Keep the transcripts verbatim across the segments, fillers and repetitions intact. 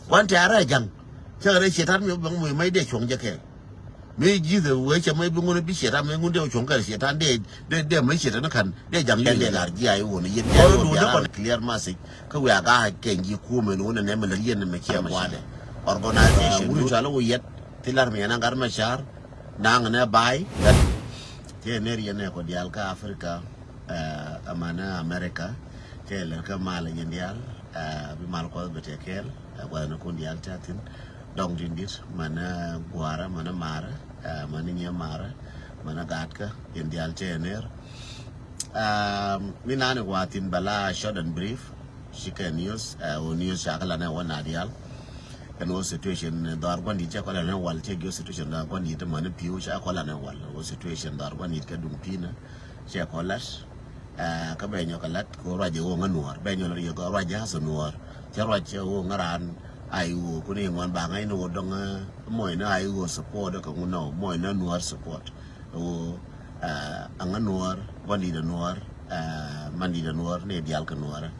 Wan tɛ̈rɛ ja̱ŋ. Cä rɛ cietan mi bäŋ mi mac dee cuɔ̱ŋ jɛ kɛɛl. Mi ji̱th wee cɛ mac bi ŋun bi cietan mi ŋun dee cuɔ̱ŋ kɛɛl cietan dee dee dee mac cietan ka̱n dee ja̱ŋ yɛn dee lar ji̱ a i̱ wun yɛn dee wun biaran clear message. Kä wiaa gaa kɛn ji̱ kumɛ ni wun nɛ mi lät yɛn mi ciɛ gua̱dɛ. Organization wun cɔal wun yɛt. Ti lar mi yɛn a gat mɛ car. Naŋ nɛ ba̱a̱y. Cɛ nɛr yɛn nɛ kɔ diaal kä Africa. Amanɛ America. Cɛ lɛr kä mal yɛn diaal. Bi mal kuɔth bɛ tɛ kɛɛl. Gua̱thni kun diaal tɛ thin. Dɔŋ tin dit manɛ gua̱rä manɛ marä. Manɛ nyɛ marä. Manɛ gaatkä yɛn diaal cɛ nɛr. Mi nani gua̱thin bɛ la short and brief. Cikɛ news, ɛ wä news ca kɛ la nɛ wä na dial. Ɛn wä situation dhɔr guandit cɛ kɔ la nɛ wal cɛ giɔ situation dhɔr guandit mani piu ca kɔ la nɛ wal wä situation dhɔr guandit kɛ duŋ pinä cɛ kɔ lat. Ɛ kä bɛ nyɔ kɛ lat kɛ wä ruac ɛ wä ŋä nuɔr bɛ nyɔ la riɛ kɛ ruac ɛ hasɛ nuɔr cɛ ruac ɛ wä ŋä ran. Ai wä kuni ŋuan ba ŋa̱c ni wä dɔŋ mɔy ni ai wä support kɛ ŋun nɔ mɔy ni nuɔr support. Ɣöö aŋa nuɔɔr guandit a nuɔɔr mandit a nuɔɔr ni dial kɛ nuɔɔrä.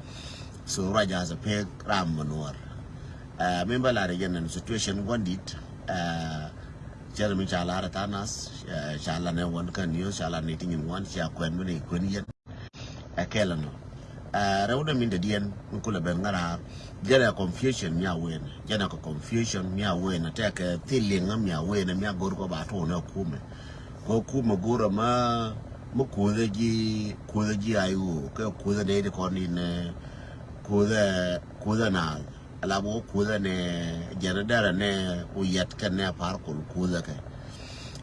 So ruac a pek ram ma nuɔɔr. Min ba lar yɛn an situation guandit. Cɛl mi ca lar a thanas ca lar ne wan kan yos ca lar ni tinyin wan ca kuɛn mi ni kuɛn yɛn. Ɛ kɛl ɛnɔ. Rɛw dɛ min dɛ diɛn mi kulɛ ben ŋa̱raar. Jɛn ɛ confusion mi a wen jɛn ɛ kɛ confusion mi a wen tɛkɛ thiliŋä mi a wen mi a go̱r kɔ ba tuɔnɛ kumɛ. Kɔ kumɛ go̱r ɛmä mi kuothɛ ji̱ kuothɛ ji̱ a iwok kɛ kuothɛ nɛ di kɔn in kuothɛ kuothɛ naath. Ala bä wä kuthä nɛ jɛn dɛrɛ nɛ wä yɛt kɛ nɛ par kol kuthä kɛ.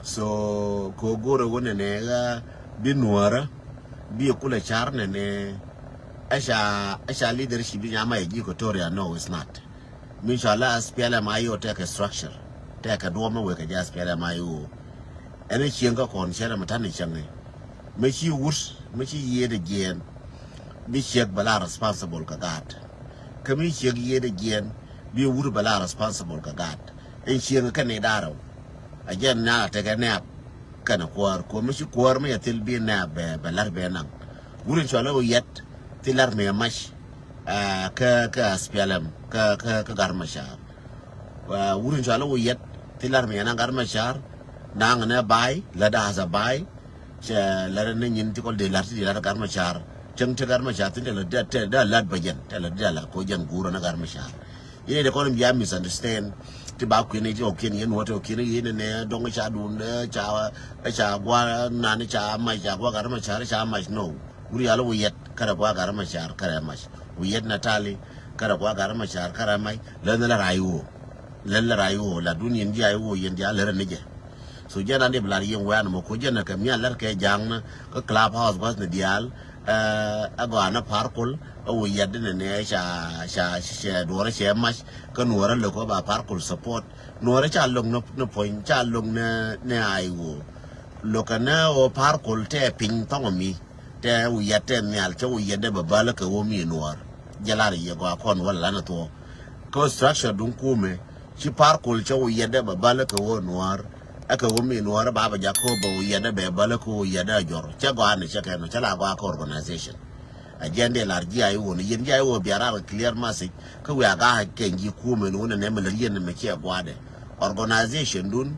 So kɛ wä go̱rɛ wä nɛ nɛ ɣä bi nuɔrä bi kulɛ car nɛ nɛ. Ɛca ɛca leadership bi nyama yɛ ji̱ Equatoria, no, it's not. Mi cɔal la S P L M I O tɛkɛ structure tɛkɛ duɔmɛ wekɛ jɛ S P L M I O. Ɛn cieŋ kä kɔn cɛ rɛ mɛ ta̱n cäŋ ɛ. Mɛ ci wut mɛ ci yiëëdɛ jiɛɛn. Bi ciek bɛ la responsible kɛ gaat. Kä mi ciek yiëëdɛ jiɛɛn bi wut bɛ la responsible kɛ gaat. Ɛn cieŋ kɛ ni da̱rɛw. A jɛn na tekɛ nɛɛp kɛnɛ kuäär kuɔ mɛ ci kuäär mɛ yɛ thil bi nɛɛp bɛ bɛ lar bɛ naŋ. Wut in cɔl ɛ wä yɛt thil lar mɛ yɛ mac. Kä kä S P L M kä kä kä Gat Macar. Wut in cɔal i̱ wä yɛt thil lar mi yɛn a Gat Macar. Naŋ nɛ ba̱a̱y lät a hasɛ ba̱a̱y. Cɛ lät ni nyin ti kɔl dee lar ti dee lar Gat Macar. Cäŋ ti Gat Macar thin tɛ lät dee lät bä jɛn tɛ lät dee lät ko jɛn guurä ni Gat Macar. Yɛn i̱ dee kɔn in bia misunderstand. Ti ba kui̱n i̱ ti ɔ kiɛn yɛn wä ti ɔ kiɛn i̱ yɛn nɛ dɔŋ ca duun ca ca gua nan ca mac ca gua Gat Macar ca mac, no. Wuri yal wä yɛt kärɛ gua Gat Macar kärɛ mac. Wä yɛt Natali kärɛ gua Gat Macar kärɛ mac. Län lä ray wä. Län lä ray wä la dun yɛn jiay wä yɛn jiay lärä ni jɛ. So jɛn an dee bi lar yɛn wɛn mɔ ko jɛn kɛ mian lär kɛ jaŋ na kä club house gua̱th ni diaal. Ɛ gɔaa na par kol ɛ wä yɛt ni nɛ ca ca cɛ duɔrä cɛ mac. Kä nuɔrä lök ba par kol support nuɔrä ca lök ni puɔ̱ny ca lök ni ay wä. Lök kɛ ni wä par kol tɛ piny thɔŋ mi. Tɛ wi̱i̱ yat tɛ nhial cä wi̱i̱ yat dee bɛ bäl kɛ ɣöö mi nuɔɔr. Jɛ lar yɛ gɔaa kɔn wä la lan thuɔ̱k. Kä structure duŋ kumɛ ci par kol cä wi̱i̱ yat dee bɛ bäl kɛ ɣöö nuɔɔr. Ɛ kɛ ɣöö mi nuɔɔr ba bɛ jak kä bɛ wi̱i̱ yat dee bɛ bäl kɛ ɣöö yat dee jɔr cä gɔaa ni cä kɛ nɔ cä la gɔaa kä organization. A jɛn dee lar ji̱ a i̱ ɣöö ni yɛn ji̱ a i̱ ɣöö bia rar kɛ clear message kä wi̱i̱ a ga̱a̱c kɛn ji̱ kumɛ ni wun ni nɛmɛ lät yɛn ni mɛ ciɛ gua̱a̱dɛ. Organization dun.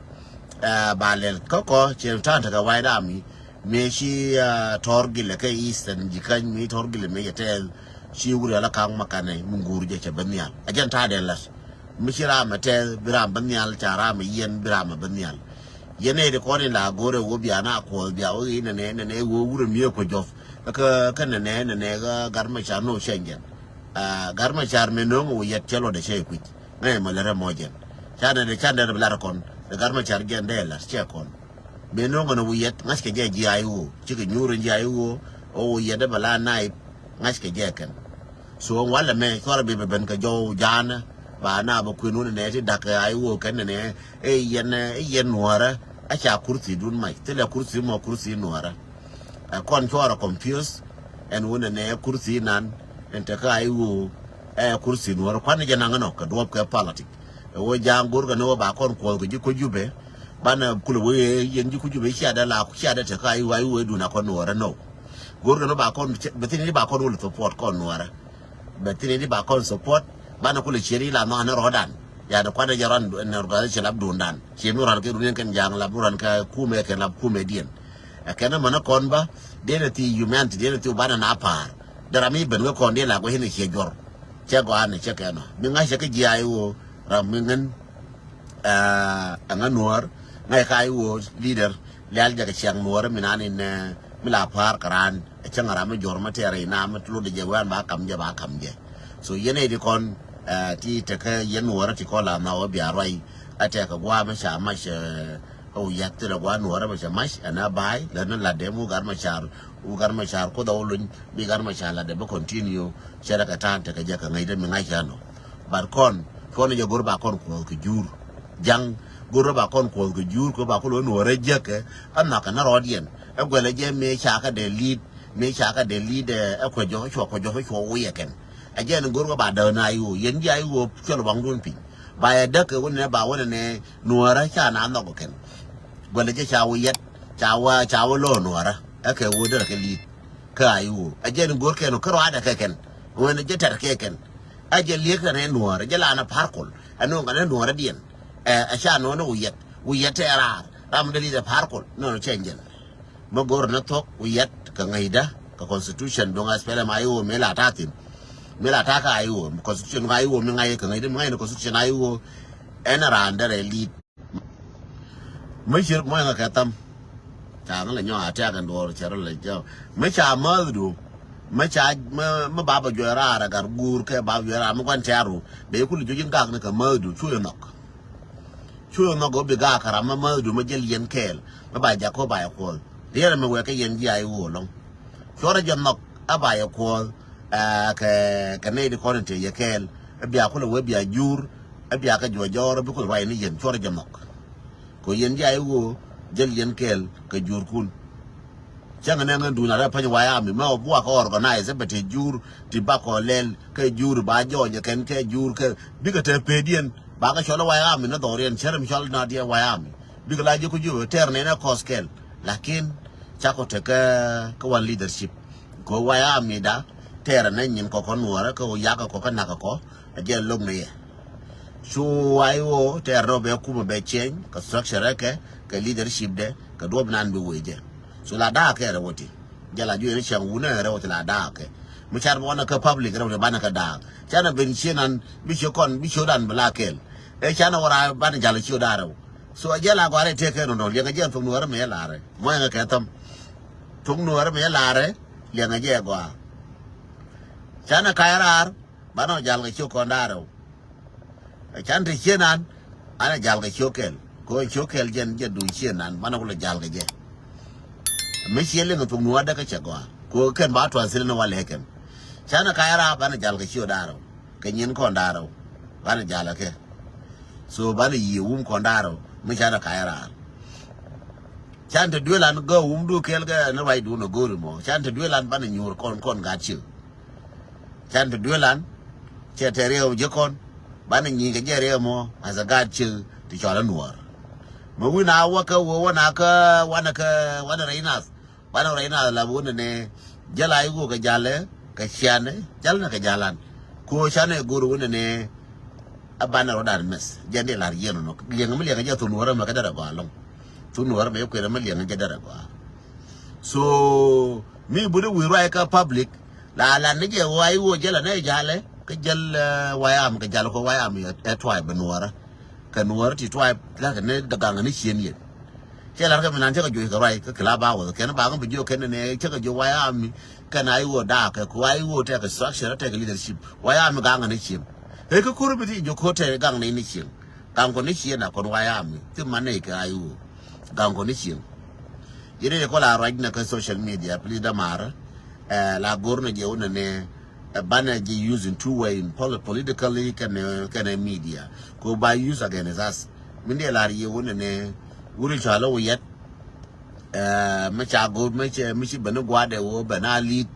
Ba lɛl kä kɔ cɛ ta̱a̱n tekɛ White Army. Mëë ci tɔr gilɛ kɛ Eastern ji̱ käny mi tɔr gilɛ mëë cɛ tɛɛl. Ci wuri ala ka̱ŋ ma kanɛ mi ŋuur jɛ cɛ ben nhial a jɛn ta̱a̱ dɛn la̱t. Mi ci ram ɛ tɛɛl bi ram ben nhial ca ram ɛ yɛn bi ram ɛ ben nhial. Yɛn ɛ di kɔn in la go̱rɛ wä bia na kuɔth bia wä in nɛnɛ nɛnɛ wä wurɛ miɛ kuɛ jɔf. Kä kä nɛnɛ nɛnɛ kä Gat Macar no cɛ jɛn. Gat Macar mɛ no̱o̱ŋ wä yɛt cɛ luɔt ɛ cɛ kui̱c. Ŋäc mɔ lɛ rɛ mɔ jɛn. Ca nɛnɛ ca nɛnɛ bi lat kɔn ɛ Gat Macar jɛn dee la̱t cɛ kɔn. Mëë no̱o̱ŋ kɛn ɛ wi̱i̱ yɛt ŋa̱ckɛ jɛ ji̱ a i̱ ɣöö cikɛ nyuur in ji̱ a i̱ ɣöö ɛ wi̱i̱ yɛt ɛ bɛ la naip ŋa̱ckɛ jɛ kɛn. So walɛ mɛ cuarɛ bi bɛ ben kɛ jɔw ja̱a̱nä ba na bɛ kuën wun nɛ ti da̱k a i̱ ɣöö kɛn nɛ ɛ yɛn ɛ yɛn nuɔ̱ɔ̱rä. Ɛ ca kurthi dun mac thilɛ kurthi mɔ kurthi nuɔ̱ɔ̱rä. Ɛ kɔn cuarɛ confuse ɛn wun nɛ kurthi nan ɛn tekä a i̱ ɣöö ɛ kurthi nuɔ̱ɔ̱rä kuanɛ jɛ naŋ ɛnɔ kɛ duɔ̱ɔ̱p kɛ politic. Ɛ wä ja̱a̱ŋ go̱rkɛ ni wä ba kɔn kuɔth kɛ ji̱ kuäc Jubɛ. Banɛ kulɛ wee yɛn ji̱ kuäc Jubɛ ciadɛ la ciadɛ te ka i̱ wa i̱ wee dun a kɔn nuɔɔrɛ nɔ. Go̱rkɛ ni ba kɔn bɛ thin ni ba kɔn wä lɛ support kɔn nuɔɔrɛ. Bɛ thin ni ba kɔn support Banɛ kulɛ ciet i̱ la nhɔk ni rɔɔdan. Ya̱ di kuat jɛ rɔn ni organization lap duundan. Ciet mi rɔn kɛ runiɛn kɛn ja̱a̱ŋ lap mi rɔn kɛ kumɛ kɛn lap kumɛ diɛn. Ɛ kɛn mɛn kɔn ba diɛn ɛ thi humanity diɛn ɛ thi banɛ na pa̱a̱r. Dee ram i̱ ben kä kɔn diɛn la guic ni ciɛ juɔr. Cɛ gɔaa ni cɛ kɛn ɔ mi ŋa̱c cɛ kä jiaac ɣöö ram mi ŋän. Ɛ ŋä nuɔ̱ɔ̱r ŋa̱c ka i̱ ɣöö leader lial jɛ kɛ ciaŋ nuɔ̱ɔ̱r mi nan in mi la pa̱a̱r kɛ raan. Ɛ cäŋ ram mi juɔr mi tɛɛr in na mi lotdɛ jɛ wɛn ba kam jɛ ba kam jɛ. So yɛn ɛ di kɔn ti tekä yɛn nuɔ̱ɔ̱r ti kɔn la na wä bia ruac. Ɛ tɛk kɛ gua̱a̱ mi ca mac ɛ wä yath ti lɛ gua̱a̱ nuɔ̱ɔ̱r mi ca mac ɛn a ba̱a̱y lɛ ni lat dee mi wä gat ma car wä gat ma car kuoth a wä luny bi gat ma car lat dee bi continue. Cɛ rɛ kɛ ta̱a̱n tekɛ jɛ kɛ ŋäc dee mi ŋa̱c kɛ nɔ. But kɔn cuɔn jɛ go̱r ba kɔn kuɔth kɛ jur. Ja̱ŋ go̱r ba kɔn kuɔth kɛ jur kɛ ba kɔn wä nuɔ̱ɔ̱r ɛ jek kɛ ɛ nhɔk kɛ ni rɔɔdiɛn. Ɛ guɛlɛ jɛ mëë ca kä dee li̱i̱t mëë ca kä dee li̱i̱t ɛ kuɛ jɔk cuɔ kuɛ jɔk cuɔ wi̱i̱ ɛ kɛn. Ɛ jɛn go̱r kɛ ba däk na i̱ ɣöö yɛn ji̱ a i̱ ɣöö cuɛl waŋdun piny. Ba yɛ däk kɛ wä nɛ ba wä nɛ nɛ nuɔ̱ɔ̱rä ca na nhɔk kɛn. Guɛlɛ jɛ ca wä yɛt ca wä ca wä lo̱o̱ nuɔ̱ɔ̱rä ɛ kɛ wä derɛ kɛ li̱i̱t. Kä a i̱ ɣöö ɛ jɛn go̱r kɛn kä rɔadɛ kɛ kɛn. Ɣöö nɛ jɛ tɛr kɛ kɛn. Ɛ jɛ li̱ek kɛ nɛ nuɔ̱ɔ̱rä jɛ la nɛ pa̱r kol ɛ nuɔ̱ɔ̱rä diɛn. Ɛ ca nuɔ̱ɔ̱rä wä yɛt wä yɛt tɛ raar ram dee li̱i̱t ɛ pa̱r kol nuɔ̱ɔ̱rä cɛ jɛn. Mi go̱r ni thok wi̱i̱ yɛt kɛ ŋäcdä kɛ constitution duŋ a spelɛ ma i̱ ɣöö mi la ta̱a̱ thi̱n. Mi la ta̱a̱ kä a i̱ ɣöö constitution ŋa i̱ ɣöö mi ŋa̱c kɛ ŋäcdä mi ŋa̱c ni constitution a i̱ ɣöö. Ɛn raan derɛ li̱i̱t. Mi cier mɔc ŋa kɛ tham. Ca ŋä lɛ nyɔk a tiak ɛn duɔɔr cɛ rɔ lɛ jɔk mi ca mäthdu. Mi ca mi ba bɛ juɔc raar ɛ gat guur kɛ ba bɛ juɔc raar mi gua̱n tiaru bɛ yi kul juɔc in gak ni kɛ mäthdu cu yɛ nhɔk. Cu yɛ nhɔk ɣöö bi gaak kɛ ram mi mäthdu mi jäl yɛn kɛɛl mi ba jak kä ba yɛ kuɔth. Riɛl mi wɛɛk kä yɛn ji̱ a i̱ ɣöö lɔ̱ŋ. Cuɔrɛ jɛ nhɔk a ba yɛ kuɔth. Kɛ kɛ nɛy di kɔn in tëë yɛ kɛɛl a bia kulɛ wee bia jur. A bia kɛ juɔc jɔɔr a bi kulɛ ruac ni yɛn cuɔrɛ jɛ nhɔk. Kɛ yɛn ji̱ a i̱ ɣöö jäl yɛn kɛɛl kɛ jurkun. Cäŋ nɛ ŋän duun a rɛ päny White Army mɛ ɔ buakɛ organize bɛ te jur ti bakɔ lɛl kɛ jur ba jɔɔnyɛ kɛn kɛ jur kɛ bikɛ te pediɛn. Bakɛ cɔl White Army ni dhɔriɛn cär mi cɔl na diɛ White Army bikɛ la ji̱ ku jupɛ tɛɛr nɛn ɛ kɔs kɛl. Lakin cakɔ te kä kä wan leadership kɛ White Army da tɛɛr nɛ nyin kɔ kɔ nuɔrɛ kɛ yak kɔ kä nak kɔ. A jɛ lok ni yɛ. Cu a i̱ ɣöö tɛɛr rɛw bɛ kumɛ bɛ change kɛ structure kɛ kɛ leadership dɛ kɛ duɔp nan bi wee jɛ. Cu la da̱a̱ kɛ rɛw ti jɛ la juɛ ni cɛŋ wunɛ rɛw ti la da̱a̱ kɛ mi car bɛ wanɛ kä public rɛw ti banɛ kɛ da̱a̱. Canɛ ben cienan bi ciö kɔn bi ciö dan bi la kɛl. Ɛ canɛ wara banɛ jal ciö da̱a̱ rɛw. Cu a jɛ la gɔarɛ tëë kɛ nɔnɔ liɛŋɛ jɛ thok nuɔrɛ mi yɛ larɛ mɔyɛ kɛ thäm. Thok nuɔrɛ mi yɛ larɛ liɛŋɛ jɛ gɔaa. Canɛ ka̱y raar banɛ jal kɛ ciö kɔn da̱a̱ rɛw. Can te cienan anɛ jal kɛ ciö kɛl kɛ ɣöö ciö kɛl jɛn jɛ duun cienan banɛ kulɛ jal kɛ jɛ. Mi ciɛ liŋ thok nuɔ̱ɔ̱r däkä cɛ gɔaa kɛ ɣöö kɛn ba tua̱th thil ni walɛ kɛn. Canɛ ka̱y raar banɛ jal kɛ ciö da̱a̱ rɛw kɛ nyin kɔn da̱a̱ rɛw. Banɛ jal kɛ so banɛ yiëë wum kɔn da̱a̱ rɛw mi canɛ ka̱y raar. Can te duëlan gä wum du kɛl kɛ ni ruacdun ɛ go̱o̱ri mɔ can te duëlan banɛ nyuur kɔn kɔn gat ciö. Can te duëlan cɛ tɛ riɛw ji̱ kɔn banɛ nyi̱i̱ kɛ jɛ riɛw mɔ as a gaat ciek ti cɔl a nuɔɔr. Mɛ wi̱n a wä kä wä wä na kä wanɛ kä wanɛ rɛy nath banɛ rɛy nath la wä nɛ nɛ. Jäl a i̱ wä kɛ jalɛ kɛ cianɛ jäl nɛ kɛ jalan. Ko canɛ go̱r wä nɛ nɛ. A banɛ rɔ dan mɛth jɛn di lar yiɛn nɔ liɛŋ mi liɛŋ jɛ thun wä rɛ mɛ kɛ dɛrɛ gɔaa lɔŋ. Thun wä rɛ mɛ kuɛn mi liɛŋ jɛ dɛrɛ gɔaa. So mi buni wi̱i̱ ruac kä public la lan ni jɛ wä a i̱ wä jäl a nɛ jalɛ kä jäl wayam kɛ jal kɔ wayam ɛ tuay bɛ nuɔrä. Kɛ nuɔrä ti tuay la kɛ ni dagaŋ ni cien yɛn. Cɛ lar kɛ mi nan cä kɛ juɔc kɛ ruac kä kila ba wä kɛn ba kɛ bi jiɔ kɛn ni cä kɛ jiɔ wayam mi kɛn a i̱ wä daa kɛ ku a i̱ wä tɛ kɛ structure tɛ kɛ leadership wayam mi gaŋ ni cien. Ɛ kä kur bi ti jiɔ ko tɛ gaŋ ni ni cien. Gaŋ kɔ ni cien a kɔn wayam mi ti man ni kɛ a i̱ wä. Gaŋ kɔ ni cien. Yet yɛ kɔ la ruac nɛ kä social media please da mar. Ɛ la gor nɛ jɛ wunɛ nɛ ɛ banɛ jɛ use in two way in poli- politically kɛnɛ kɛnɛ media. Ko ba use against us. Min diɛ lar yɛ wunɛ nɛ wuri cɔal wä yɛt. Ɛ mi ca gor mi cɛ mi ci bɛn guadɛ wä bɛn a lead.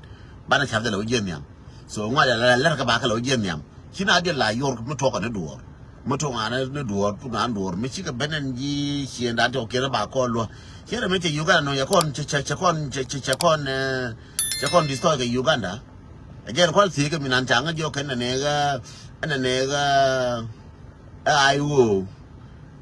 Banɛ ca dɛ lɛ wä jɛ nhiam. So ŋuac a lɛr kɛ bakɛ lɛ wä jiɛn nhiam. Ci na diɛn la yor mi tuɔk kɛ ni duɔɔr. Mi tuɔk ŋa̱n ni duɔɔr tuɔk ŋa̱n duɔɔr mi cikɛ ben ɛn ji̱ ciëndan ti kɔkiɛn ba kɔn luɔ. Ciɛn mi cɛ Uganda nɔ cɛ kɔn cɛ cɛ cɛ kɔn cɛ cɛ cɛ kɔn ɛ cɛ kɔn destroy kɛ Uganda. Ɛ jɛn kɔn thiek kɛ mi nan ca ŋä jiɔ kɛn nɛ nɛ ɣä. Ɛn nɛ nɛ ɣä ɛ I O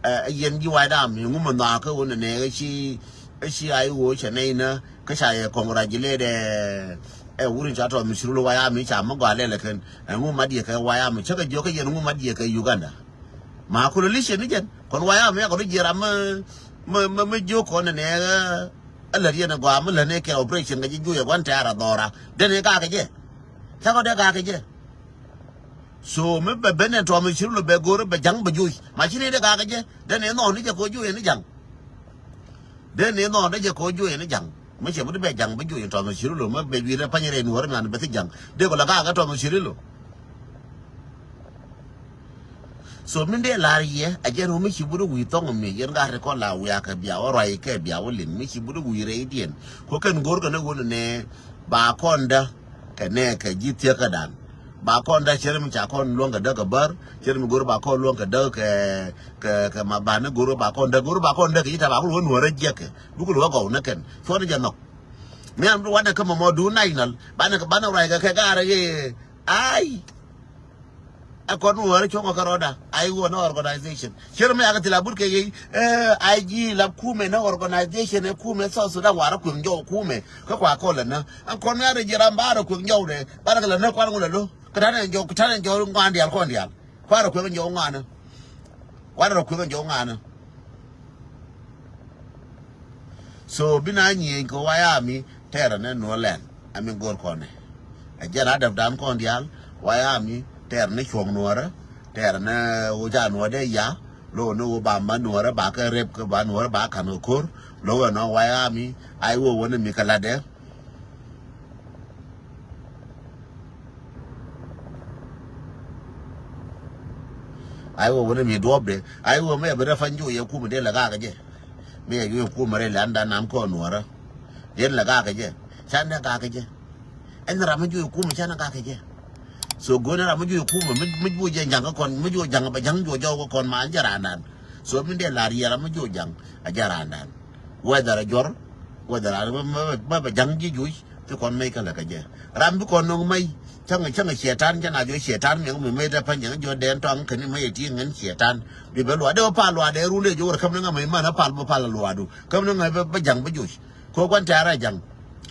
ɛ yɛn ji̱ White Army ŋu mɛ nhɔakä ɣöö nɛ nɛ ɣä ci ɛ ci I O cɛ nɛy nä kä ca yɛ congratulate ɛ ɛ wut in ca tɔth mi ci rul White Army ca mi gɔaa lɛl ɛ kɛn ɛ ŋu mat yɛ kɛ White Army cä kɛ jiök kä yɛn ŋu mat yɛ kɛ Uganda. Ma coalition ni jɛn kɔn White Army yakɔ ni jiɛ ram mi mi mi jiök kɔn nɛ nɛ ɣä ɛ lät yɛn ɛ gɔaa mi lät ni kɛ operation kɛ ji̱ juɔyɛ gua̱n tɛ̈r a dhɔra den ni gakɛ jɛ. Cakɔ dee gakɛ jɛ. So mi bɛ ben ɛn tɔm ci rul bɛ go̱r bɛ ja̱ŋ bɛ juɔy ma ci ni dee gakɛ jɛ. Den ni nhɔn ni jɛ kɛ ɣöö juɔyɛ ni ja̱ŋ. Den ni nhɔn ni jɛ kɛ ɣöö juɔyɛ ni ja̱ŋ. Mi cɛ bi di bɛ ja̱ŋ bɛ juɔy ɛn tɔm ci rul mi bɛ juɔy rɛ pa̱ny rɛ in wär mi an bɛ thi ja̱ŋ dee kɔ la gakɛ tɔm ci rul. So min dee lar yɛ a jɛn ɣöö mi ci bi di wi̱i̱ thɔŋ mi yɛn gat ri kɔn la wiakɛ bia wä ruac kɛ bia wä liŋ mi ci bi di wi̱i̱ rɛydiɛn. Kɔ kɛn go̱r kɛn ɣöö nɛ ba kɔn dä kɛ nɛ kɛ ji̱ thiäkädan. Ba kɔn dä cɛr mi ca kɔn luɔ̱ŋ kɛ däk kɛ bär cɛr mi go̱r ba kɔn luɔ̱ŋ kɛ däk kɛ kɛ kɛ ma banɛ go̱r ba kɔn däk go̱r ba kɔn däk kɛ ji̱ ta̱ ba kul wä nuɔ̱ɔ̱rä jiäkɛ buk lu wä gɔw näkɛn cuɔ̱n jɛ nhɔk. Mi an bi wanɛ kä mɔmɔ duun national banɛ kɛ banɛ ruac kɛ kɛ gaarä kɛ. Ai. Ɛ kɔn wä rɛ cuɔ̱ŋ ɔ kɛ rɔɔda I O nä organization. Cir mi yakɛ thil abut kɛ yey ɛ I G lap kumɛ nä organization ɛ kumɛ South Sudan warɛ kueŋ jɔw kumɛ kä kua kɔl lɛ nä. Ɛn kɔn mi a rɛ ji̱ ram ba rɛ kueŋ jɔw dɛ ba rɛ kɛ lɛ nä kuan ŋun lɛ lo̱. Kä tanɛ jɔw kä tanɛ jɔw ŋuan diaal kɔn diaal. Kua rɛ kueŋ jɔw ŋuanä. Kua rɛ kueŋ jɔw ŋuanä. So bi na nyieny kɛ White Army tɛɛrɛ ni nuɔ̱ɔ̱r lɛn. Ami go̱r kɔnɛ. Ɛ jɛn a däpdan kɔn diaal White Army tɛɛrɛ ni cuɔ̱ŋ nuɔ̱ɔ̱rä tɛɛrɛ ni ɣöö ca nuɔ̱ɔ̱r dee ya. Lo̱o̱ ni ɣöö ba ma nuɔ̱ɔ̱rä ba kɛ rep kɛ ba nuɔ̱ɔ̱rä ba ka̱n kɛ ko̱r. Lo̱o̱ ɛnɔ White Army a i̱ wä wä ni mi kɛ la̱tdɛ. Ai wä wä ni mi duɔ̱pdɛ ai wä mi ɛ bi rɛ pa̱ny juɔyɛ kumɛ dee lɛ gakɛ jɛ. Mi ɛ juɔyɛ kumɛ rɛ lɛ an dan nam kɔn nuɔrä. Dee lɛ gakɛ jɛ can dee gakɛ jɛ. Ɛn ram mi juɔyɛ kumɛ can dee gakɛ jɛ. So go̱n ram mi juɔyɛ kumɛ mi juɔ jɛ ja̱ŋ kä kɔn mi juɔ ja̱ŋ bɛ ja̱ŋ juɔ jɔw kä kɔn ma an jɛ ran dan. So mi dee lar yɛ ram mi juɔ ja̱ŋ a jɛ ran dan. Whether a juɔr whether a ma bɛ ja̱ŋ ji̱ juɔc. Ti kɔn mec kä lɛ kä jɛ ram bi kɔn no̱ŋ mec. Cäŋ cäŋ cietan cä na jɔ cietan miɛŋ mi mec dɛ pa̱ny cäŋ jɔ dɛn tɔaŋ käni mec ɛ ti ŋän cietan. Bi bɛ luaat dee wä pal luaat dee run dee jɔ wä rɛ käm ni ŋä mec män a pal bä pal luaat du käm ni ŋä bä ja̱ŋ bä joc. Kɛ gua̱n tɛ̈rä ja̱ŋ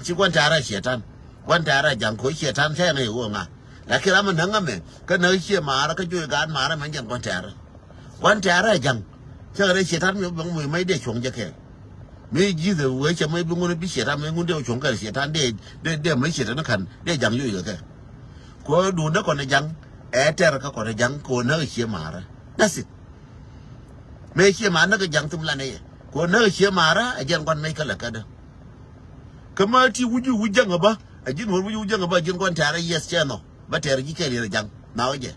ci gua̱n tɛ̈rä cietan. Gua̱n tɛ̈rä ja̱ŋ kɛ cietan cä yɛn ɛ wä ŋa. Lakin ram mi näŋ ŋä mɛ kä näk cie maarä kä joc gaat maarä mɛ jɛn gua̱n tɛ̈rä. Kuan tɛ̈rä ja̱ŋ. Cä rɛ cietan mi bäŋ mi mec dee cuɔ̱ŋ jɛ kɛɛl. Mi ji̱thɛ wee cɛ mec bi ŋun bi cietan mi ŋun dee cuɔ̱ŋ kɛɛl cietan dee dee dee mec cietan ka̱n dee ja̱ŋ yoc kɛ kɛ. Kuɔ duundä kɔn ja̱ŋ ɛ tɛr kä kɔn ja̱ŋ kɛ wä näk cie ma̱a̱rä. That's it. Mec cie ma̱a̱rä näk ja̱ŋ thim lanɛ yɛ kɛ wä näk cie ma̱a̱rä ɛ jɛn kuan mec kä lɛ kädä. Kä mä ti wi̱c wi̱c ja̱ŋ ɛ bä ɛ ji̱n wä wi̱c wi̱c ja̱ŋ ɛ bä ɛ ji̱n kuan tɛ̈rä yieth cɛ nhɔ. Bä tɛr ji̱ kɛl yɛn ja̱ŋ na wä jɛ.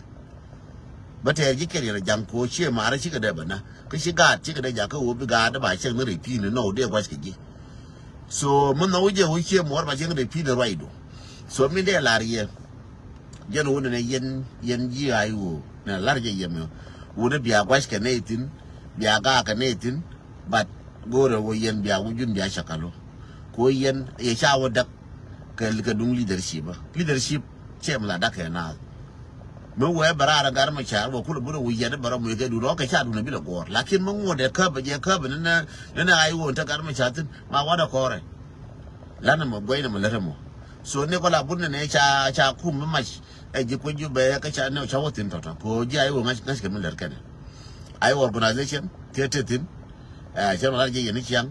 Bä tɛr ji̱ kɛl yɛn ja̱ŋ ko cie ma̱a̱rä cikɛ dee bä na kä ci gaat cikɛ dee ja̱ kä wä bi gaat ba cieŋ ni rɛy pi̱i̱ni nɔ wä dee gua̱c kɛ ji̱. So mi nhɔk wä jɛ wä cie muɔr ba cieŋ rɛy pi̱i̱ni ruacdu. So mi dee lar yɛ jɛn wä nɛ yɛn yɛn ji̱ a i̱ wä nɛ lar jɛ yɛ mi wä ni bia gua̱c kɛ nɛy thi̱n bia gaak kɛ nɛy thi̱n. But go̱o̱rɛ wä yɛn bia wä jun bia cakalo. Ko yɛn yɛ ca wä däk. Kɛ kɛ duŋ leadership. Leadership cɛ mi la dak kɛ naath. Mi wee bɛ raar gar mi car wä kulɛ bun wä yɛn bɛ rɔ muc kɛ dun rɔ kɛ ca dun bi lɛ guɔr lakin mi ŋuɔt dɛ käbɛ jɛ käbɛ ni nɛ ni nɛ ay won te gar mi car thin ma wadɛ kɔrɛ. Lanɛ mɔ guɛy nɛ mɔ lɛtɛ mɔ. So ni kɔ la bun nɛ ca ca kum mi mac. Ɛ ji̱ kuec ji̱ bɛ kä ca ni ca wä thin tɔtɔ ko ji̱ ay wä ŋa̱c ŋa̱c kɛ mi lɛt kɛnɛ. Ay wä organization thiet thiet thin. Ɛ cɛ mi lar ji̱ yɛn ni ciaŋ.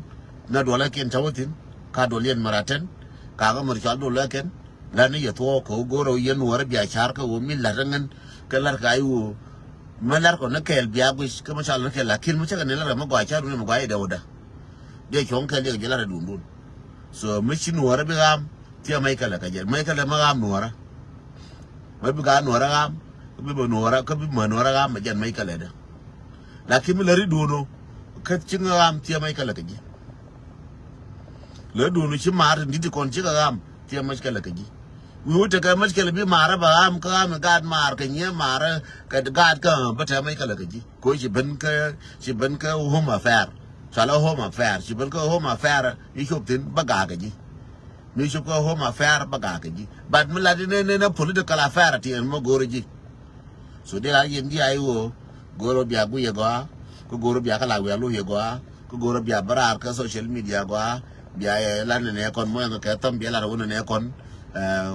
Nɛ duɔlɛ kiɛn ca wä thin ka duɔl yɛn mɛ ra tɛn. Ka kä mɛ ri cɔal duɔl lɛ kɛn. Lar ni yɛ thuɔɔk kɛ wä go̱rɛ wä yɛn wä rɛ bia car kɛ wä mi lar ŋän. Kɛ lar ka ay wä. Mɛ lar kɔ ni kɛɛl bia guic kä mɛ ca lar ni kɛɛl lakin mɛ cɛ kɛ ni lar mɛ gɔaa car wä ni mɛ gɔaa yɛ dɛ wä dä. Dee cuɔ̱ŋ kɛɛl yɛ kɛ ji̱ lar ɛ dundun. So mi ci nuɔɔrä bi ɣaam. Thiɛ mec kɛlɛ kɛ jɛ mec kɛlɛ mi ɣaam nuɔɔrä. Mi bi ɣaam nuɔɔrä ɣaam. Bi bɛ nuɔɔrä kä bi mɛ nuɔɔrä ɣaam mɛ jɛn mec kɛlɛ dɛ. Lakin mi lɛ ri duunɔ. Kä ci ɣaam thiɛ mec kɛlɛ kɛ ji̱. Lɛ duunɔ ci maar tin di̱t kɔn cikɛ ɣaam thiɛ mec kɛlɛ kɛ ji̱. Wi̱i̱ wä tekɛ mec kɛlɛ bi maarä bɛ ɣaam kä ɣaam gaat maar kɛ nyiee maarä kɛ gaat kä bä tɛ mec kɛlɛ kɛ ji̱. Ko ci ben kä ci ben kä home affair. Cɔalɛ home affair ci ben kä home affair. I̱ cop thin bä gaak kɛ ji̱. Mi cop kä home affair bä gaak kɛ ji̱. But mi lat inɛ nɛ nɛ political affair ti ɛn mɔ go̱o̱rä ji̱. So dee la yɛn di a i̱ ɣöö go̱o̱r bia guic ɛ gɔaa, kä go̱o̱r bia kä la wiaa lo̱c ɛ gɔaa, kä go̱o̱r bia bä raar kä social media gɔaa, bia ɛ la nɛnɛ kɔn muɔ̱ɔ̱n kɛ thäm, bia la rɛ wä nɛnɛ kɔn.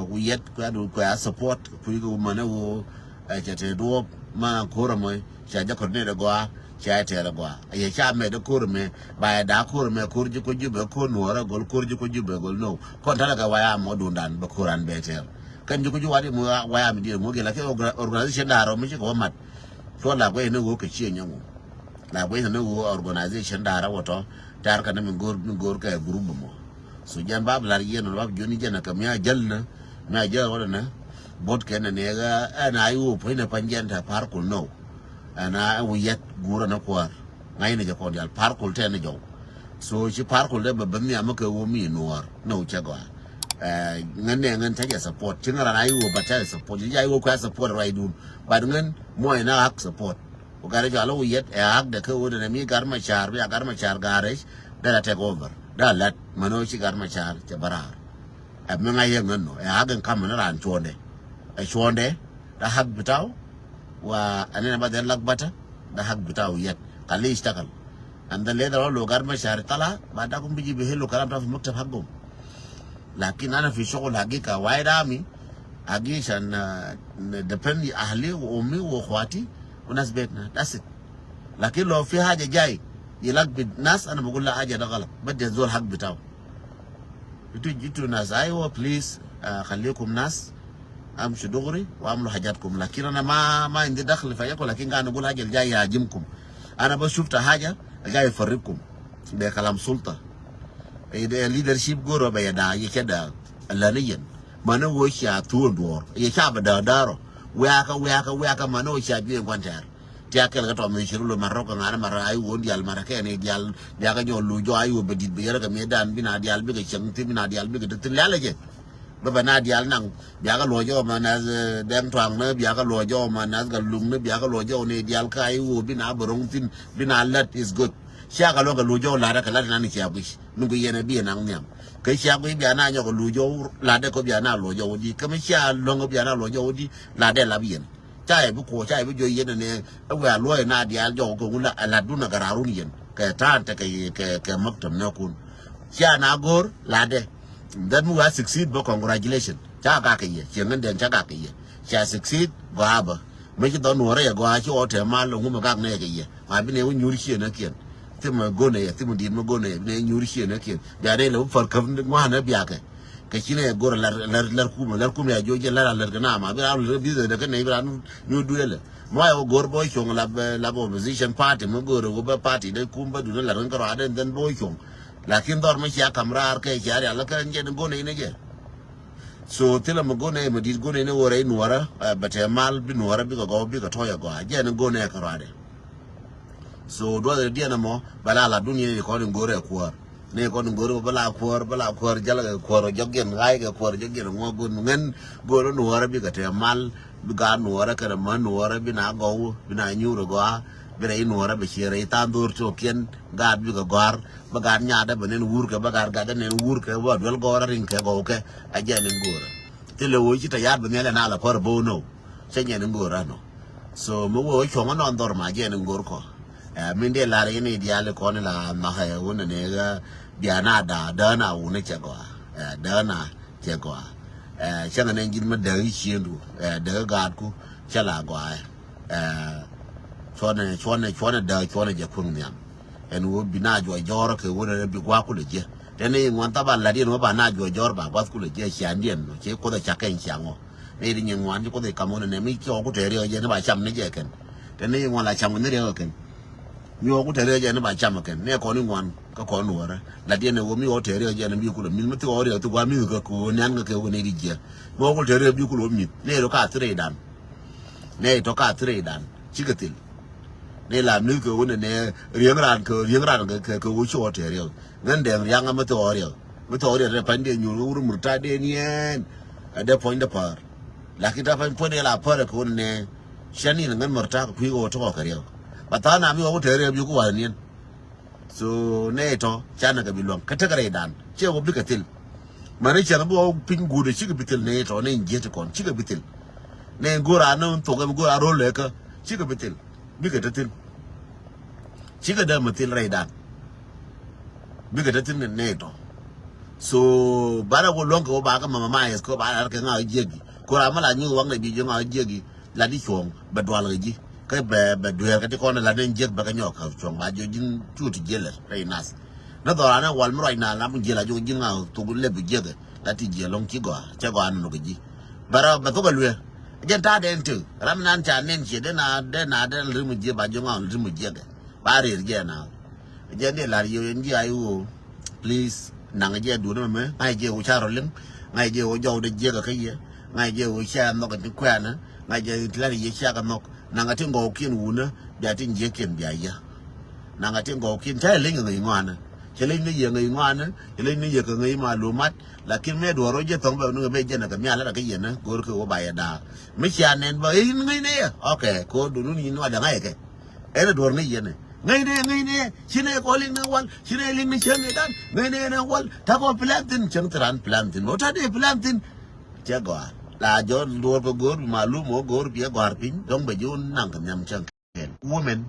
Ku yɛt kuɛ a du kuɛ a support kui̱ kɛ wumän ɛ ɣöö ɛ cɛ te duɔ̱ɔ̱p ma ko̱r ɛmɔ. Ca jɛ kɔn nɛn ɛ gɔaa, ca ɛ tɛɛr ɛ gɔaa. Ɛ yɛ ca mɛt ɛ ko̱r ɛmɛ, ba ɛ da̱a̱ ko̱r ɛmɛ, ko̱r ji̱ kuɛ Jubɛ, ko̱r Nuɔɔrä go̱l, ko̱r ji̱ kuɛ Jubɛ go̱l, no. Kɔn ta̱lɛ kɛ waya mɔ duundan bɛ ko̱r an bɛ tɛɛr. Kɛn ji̱ kuɛ ji̱ wat imɔ waya mi diɛ mɔ gɛ, lakin organization da̱a̱r ɔ mi cikɛ wä mat. Cuɔ la guɛy ni ɣöö kɛ ciɛ nyɔŋ wä. La guɛy ni ɣöö organization da̱a̱r ɛ wä tɔ, tɛɛr kɛn mi go̱r, mi go̱r kɛ group mɔ. So jɛn ba bi lar yɛn, ba bi jiɔni jɛn ɛ kɛ mi a jäl ni, mi a jäl wä ni, bot kɛn ni ɛ, ɛn a i̱ ɣöö puɔ̱ny ni pa̱ny jɛn tɛ par kul no. Ɛn a ɛn wi̱i̱ yɛt guurä ni kuäär. Ŋa̱cni jɛ kɔn diaal, par kul tɛn ni jɔw. So ci par kul dee bɛ ben nhiam mi kɛ ɣöö mi Nuɔɔr ni ɣöö cɛ gɔaa. Ɛ, ŋän nɛ ŋän ca jɛ support. Ci ŋän ran a i̱ ɣöö bat ca jɛ support. Ci jɛ a i̱ ɣöö kuɛ support ruacdun. Bat ŋän muɔ̱ɔ̱ny na ɣak support. Ku gat rɛ cɔal i̱ wi̱i̱ yɛt ɛ ɣak dɛ kä ɣöö dee nɛ mi Gat Macar, bi a Gat Macar ga̱a̱r rɛc. Dee la take over. Dee la la̱t. Män ɣöö ci Gat Macar cɛ bä raar. Ɛ mi ŋa̱c yɛ ŋän nɔ, ɛ hak in ka̱m ni raan cuɔ̱ndɛ. Ɛ cuɔ̱ndɛ, da hak bitaw, wa ɛn ɛn ɛ ba dhɛl lak bata, da hak bitaw yɛt. Kali ishtakal. And then later on, lo Gat Macar tala, ba da kum biji bi helu kalam ta fi maktab hakum. Lakin ana fi shugul hagika, White Army, hagi shan, ah, depend ahli wa ummi wa akhwati wa nas betna. That's it. Lakin lo fi haja jay yilak bi nas, ana bagul la haja da galat. Badi zol hak bitaw. Itu, itu nas aiwa, please, ah, khalikum nas, amshu dugri wa amlu hajatkum. Lakin ana ma, ma indi dakhli fi hajakum, lakin gana gul haja al jay yajimkum. Ana bas shufta haja al jay yufarrikum. Be kalam sulta. Ide leadership goro be yada, ye keda, alaniyan. Mana wo sha tuon duor. Ye sha ba da daro. Weka, weka, weka, mana wo sha bi en kwanter. Tia kɛl kä tɔm i̱ ci rul marɔ kɛ ŋa̱n marɔ a i̱ wä dial marɔ kɛn i̱ dial. Bia kä nyɔk luc jɔk a i̱ wä bɛ di̱t bɛ yɛrɛ kɛ mi̱eth dan bi na dial bikɛ cäŋ thi̱n, bi na dial bikɛ te thi̱n lialɛ jɛ. Bä bɛ na dial naŋ bia kä luɔc jɔk ma nath, eh, Dɛŋ Tuaŋ ni, bia kä luɔc jɔk ma nath Gatluŋ ni, bia kä luɔc jɔk ni dial kä a i̱ wä bi na bɛ ro̱ŋ thi̱n, bi na lät is good. Cia kɛ luɔ̱ŋ kɛ luɔc jɔk latdɛ kɛ lat inan i̱ cia guic. Ni guic yɛn ɛ bi ɛ naŋ nhiam. Kä cia guic bia na nyɔk kɛ luɔc jɔk latdɛ kɛ bia na luɔc jɔk wä di. Kä mi cia luɔ̱ŋ kɛ bia na luɔc jɔk wä di latdɛ lap yɛn. Ca yɛ bi kuɔ, ca yɛ bi juɔc yɛn ɛnɛ, ɛ wëë a luɔ̱c ɛn a diaal jɔk kɛ wun la, ɛ latdun ɛ gɛ raarun yɛn. Kɛ ta̱a̱n tekɛ, kɛ, kɛ maktab nɛɛkun. Cia na go̱o̱r latdɛ. That mi wëë a succeed bä, congratulation. Ca gak kɛ yɛ, ciɛ ŋändɛn ca gak kɛ yɛ. Cia succeed, gɔaa bä. Mi ci dhɔn nuɔ̱ɔ̱rä yɛ gɔaa ci ɣɔw tɛm mal, ŋumɛ gak nɛɛkɛ yɛ. Ma bi nɛ wä nyuur ciënäkiɛn. Thimɛ go̱nɛ yɛ, thimɛ di̱t mi go̱nɛ yɛ, bi nɛ nyuur ciënäkiɛn. Bia dee lɛ wä pär käp ŋuanä biakɛ. Kɛ ci nɛ go̱r lär, lär, lär kumɛ, lär kumɛ a jiɔ jɛ lär a lär kɛ na ma. Bi ran lär bi dhɛ dɛ kɛ nɛ bi ran nyu duelɛ. Mɔ yɛ wä go̱r bɔ cuɔ̱ŋ la, la opposition party mi go̱r wä bä party dee kum bä dun lär kɛ rɔadɛ, then bɔ cuɔ̱ŋ. Lakin dhɔr mi cia kam raar kɛ cia rial kɛ jɛ ni go̱nɛ inɛ jɛ. So thilɛ mi go̱nɛ mi di̱t go̱nɛ inɛ wä rɛy nuɔrä, eh, bɛ tɛ mal bi nuɔrä bikɛ gɔw bikɛ tɔ̱ yɛ gɔaa. Jɛ ni go̱nɛ kɛ rɔadɛ. So duɔth rɛ diɛn ɛmɔ bɛ la lat dun yɛn i̱ kɔn in go̱rɛ kuäär. Ni kɔn in go̱rɛ bɛ la kuäär, bɛ la kuäär jäl kɛ kuäär jɔk yɛn ɣa̱y kɛ kuäär jɔk yɛn ŋuɔ go̱n ŋän go̱rɛ nuɔɔrɛ bikɛ tɛ mal. Bi gaat nuɔɔrɛ kɛnɛ män nuɔɔrɛ bi na gɔw, bi na nyuur gɔaa. Bi rɛy nuɔɔrɛ bɛ ciɛ rɛy than dho̱r tokiɛn gaat bikɛ gɔ̱a̱r. Bä gaat nyaatdä bɛ nɛn wurkɛ, bä gaat gatdä nɛn wurkɛ, bä duel gɔw rɛ riŋkɛ gɔwkɛ. A jɛ nɛn go̱o̱rä. Thilɛ wee ci tɛ yaat bɛ nhial ɛn a la pär bo̱o̱ nɔw. Cä nyɛn in go̱o̱rä nɔ. So mi wee wä cuɔ̱ŋ ɛnɔn dhɔr ma jɛ nɛn go̱o̱r kɔ. Ɛ, min dee lar in i̱ diaal ikɔn ila nhɔkɛ wun ɛn ikä. Bia na da däär na wun cɛ gɔaa. Ɛ, däär na cɛ gɔaa. Ɛ, cäŋ ɛn ɛn ji̱n mi däk i̱ ciëndu. Ɛ, däk i̱ gaatku cä la gɔaa. Ɛ, cuɔnɛ, cuɔnɛ, cuɔnɛ däk, cuɔnɛ jɛ kuŋ nhiam. Ɛn ɣöö bi na juɔc jɔ̱ɔ̱r kɛ ɣöö nɛnɛ bi gua̱a̱k kulɛ jiɛ. Tɛn i̱ ŋuan thaban la̱t yɛn ɣöö ba na juɔc jɔ̱ɔ̱r ba gua̱th kulɛ jiɛ ciaŋdiɛn nɔ. Ci Kuoth ɛ cak kɛn ciaŋ ɔ. Nɛ i̱ ti nyin ŋuan ci Kuoth ɛ kam ɣöö nɛnɛ mi ci ɣɔ̱ku tɛɛr riɛk jɛ ni ba cam ni jɛ kɛn. Tɛn i̱ ŋuan la cam ni riɛk ɛ kɛn. Mi ɣɔ̱ku tɛɛr riɛk jɛ ni ba cam ɛ kɛn. Nɛ kɔn i̱ ŋuan kä kɔn nuɔɔrä. La̱t yɛn ɛ ɣöö mi ɣɔ̱ku tɛɛr riɛk jɛ ni bi kulɛ mi̱th mi thik ɣɔ̱ku riɛk thik gua̱a̱k mi̱th kɛ kɛ ɣöö nɛn kɛ kɛ ɣöö nɛ i̱ ti jiɛ. Mi ɣɔ̱ku tɛɛr riɛk bi kulɛ wä mi̱th. Nɛ i̱ tɔ ka thirɛ i̱ dan. Nɛ i̱ tɔ ka thirɛ i̱ dan. Cikɛ thil. Ni la mi̱th kɛ wun nɛ riäŋ ran kɛ riäŋ ran kɛ kɛ wun ci ɣɔw tɛɛr riɛk. Ŋän dɛŋ riaŋ mi thɔɔk riɛk. Mi thɔɔk riɛk rɛ pa̱ny dee nyuur wur mur ta dee niɛn. Ɛ dee puɔ̱ny dee päär. Lakin ta pa̱ny puɔ̱ny dee la päär kɛ wun nɛ. Cɛ ni ŋän mur ta kɛ kui̱ ɣɔw tɔk kɛ riɛk. Ba tha̱a̱ŋ na mi ɣɔw tɛɛr riɛk bi ku wa̱l niɛn. So nɛ tɔ canɛ kɛ bi luäŋ kä tekɛ rɛydan. Ciɛ wä bikɛ thil. Mani cɛn bi wä piny guut cikɛ bi thil nɛ tɔ nɛ jiet kɔn cikɛ bi thil. Nɛ go̱o̱r a ni thok ɛmɛ go̱o̱r a ro̱l lɛ kä. Cikɛ bi thil. Bikɛ te thi̱n. Cikɛ dee mi thil rɛydan. Bikɛ te thi̱n nɛ tɔ. So banɛ wä luɔ̱ŋ kɛ wä ba kä mama mayɛth kä ba lar kɛ ŋa jiäk i̱ ko̱r a mi la nyuth waŋ nɛ bi ji̱ ŋa jiäk i̱ la di cuɔ̱ŋ bɛ dual kɛ ji̱. Kä bɛ bɛ dueer kä ti kɔn la nɛ jiäk bɛ kä nyɔk kä cuɔ̱ŋ ba ji̱ ji̱n cu ti jiɛl rɛy nath. Ni dhɔra nɛ wal mi ruac na la mi jiɛl a ji̱ ŋa thok lɛ bi jiäk. La ti jiɛl lɔŋ ci gɔaa cɛ gɔaa nɔ kɛ ji̱. Bɛ rɔ bɛ thok ɛ lueer. Jɛn ta̱a̱ dɛn tëë ram nan ca nɛn ciɛ dee na dee na dee rim jiɛ ba jiɛ ŋɔn rim jiɛ kɛ ba rir jɛ na. Jɛn dee lar yɛ yɛn jiɛ ay ɣöö. Please naŋ jɛ duun mɛ mɛ ŋa̱c jɛ ɣöö ca rɔ liŋ. Ŋa̱c jɛ ɣöö jɔw dee jiɛ kɛ kä yɛ. Ŋa̱c jɛ ɣöö ca nhɔk ti kuɛɛnä. Ŋa̱c jɛ ti lar yɛ ca kɛ nhɔk. Naŋ ti ŋɔw kiɛn wunä bia ti jiɛ kiɛn bia yɛ. Naŋ ti ŋɔw kiɛn ca liŋ ŋäc ŋɔanä. Cɛ leny ni yɛ ŋäc ŋɔanä. Cɛ leny ni yɛ kɛ ŋäc malumat. Lakin mëë duɔ̱ɔ̱r rɔ jɛ thɔŋ bɛ ni ŋä mëë jɛn ɛ kɛ mial ɛ kɛ yɛn ɛ go̱o̱r kɛ wä ba yɛ da̱a̱. Mi cia nɛn bä in ŋäc ni yɛ. Ok, ko̱o̱r dun wun in wa däŋ a yɛ kɛ. Ɛn ɛ duɔ̱ɔ̱r ŋäc yɛn ɛ ŋäc ni yɛ ŋäc ni yɛ. Ci ni yɛ kɔ liŋ ni wal ci ni yɛ liŋ ni cäŋ ni dan ŋäc ni yɛ ni wal. Ta̱kɔ plan thi̱n cäŋ thi ran plan thi̱n mɛ wä ta̱ dee plan thi̱n. Cɛ gɔaa la jɔ duɔ̱ɔ̱r kɛ go̱o̱r bi malum wä go̱o̱r bi ɛ gɔ̱a̱r piny dɔ̱ŋ bɛ ji̱ wun naŋ kɛ nhiam cäŋ. Women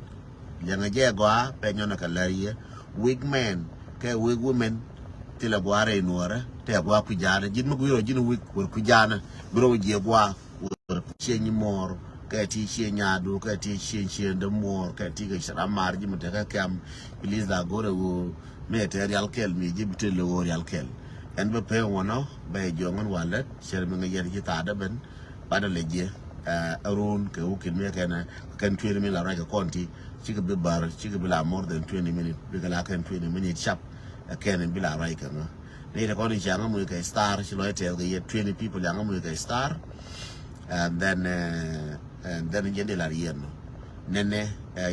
liɛŋɛ jɛ gɔaa pɛ nyɔnɛ kɛ lär yɛ. Weak men kɛ weak women. Thilɛ gɔaa rɛy nuɔrɛ tɛ gɔaa kui̱ jaanɛ ji̱n mi gui̱rɔ ji̱n weak wër kui̱ jaanɛ. Bi rɔ jiɛ gɔaa wër ciɛ nyi muɔɔr kɛ ti ciɛ nyaadu kɛ ti ciɛ ciɛ dä muɔɔr kɛ ti kɛ ram mar ji̱ mi tekɛ kɛm. Please la go̱rɛ ɣöö mɛ tɛ rial kɛl mi ji̱ bi te lɛ ɣöö rial kɛl. Ɛn bä pee ŋuɔnɔ bɛ jɔŋ ɛn walɛ cɛr mi ŋɛ yɛn ji̱ thaadä ben. Banɛ lɛ jiɛ ɛ run kɛ wä kin mi kɛn kɛn twenty minute la ruac kɛ kɔn ti. Cikɛ bi bar cikɛ bi la more than twenty minute bikɛ la kɛn twenty minute cap. Ɛ kɛn bi la ruac kɛ ŋä ni te kɔn in ci aŋä muc kɛ star ci lɔc tɛth kɛ yɛ twenty people aŋä muc kɛ star. And then and then jɛ di lar yɛn nɔ nɛnɛ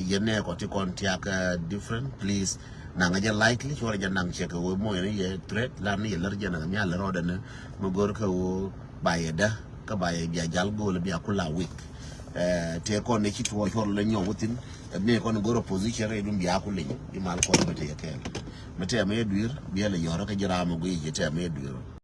yɛn nɛ kɔ ti kɔn tiak different please. Naŋ jɛ likely cuɔr jɛ naŋ cɛ kɛ wä muc ni yɛ threat lar ni yɛ lär jɛ naŋ mi a lär rɔdɛ ni mi gor kɛ wä. Ba yɛ dä kä ba yɛ bia jal go̱o̱l bia kula wik. Tëë kɔn ni ci tuɔɔc cuɔr lɛ nyɔk wä thin. Ɛ mi kɔn go̱r opposition rɛy dun bia ku liny imal kɔn bɛ tëë kɛɛl. Mi tɛmɛ yɛ dui̱r bia lɛ yɔrä kä ji̱ ram ɔ guiy ji̱ tɛmɛ yɛ dui̱r ɔ.